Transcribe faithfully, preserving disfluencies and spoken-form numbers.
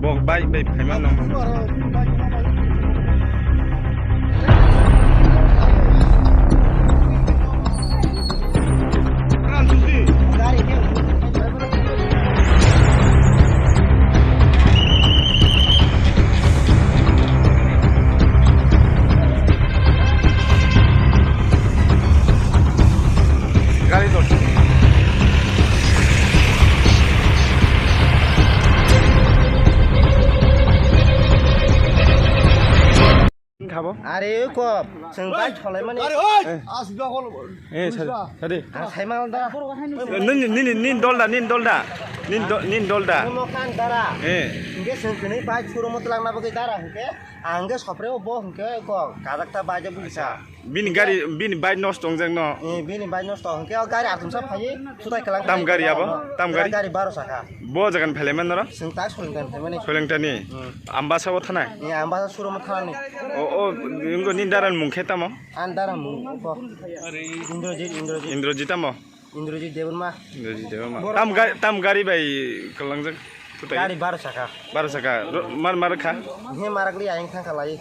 Bok bai bai phaima nang. Gari dor. Khabo? Are, oi kok, chwng bike solaimani. Eh, sadi, sadi. Ang saimangal da. Nini, nini, nini dolda, nini dolda. Nini do-, nini dolda. Kuno khan dara. Eh. Hingke chwng kwnwi bike showroom o twlangna bagwi dara hingke, ang hingke sopre o bo hingke kok, kajakta bike o buisa. Bini gari, bini bike nosto wngjak no. Eh, bini bike nosto hingke o gari atumsa phaiwi sutai kwlang. Tam gari abo? Tam gari? Gari baro chaka. Bo jagan phelai man noro? Chwng tak Solingtani phaimani. Solingtani? Hmm. Ambasa o thanai? Eh, Ambasa showroom o thanani. O, o, ingo ni daran mung khe tamo? An daran mung ko. Indrajit, Indrajit. Indrajit tamo? Indrajit Debbarma. Indrajit Debbarma. Tam ga-, tam gari bai kwlangjak? Sutai? Gari baro chaka. Baro chaka. Ro-, mar, mar kha? He marakli ayang thang khalai.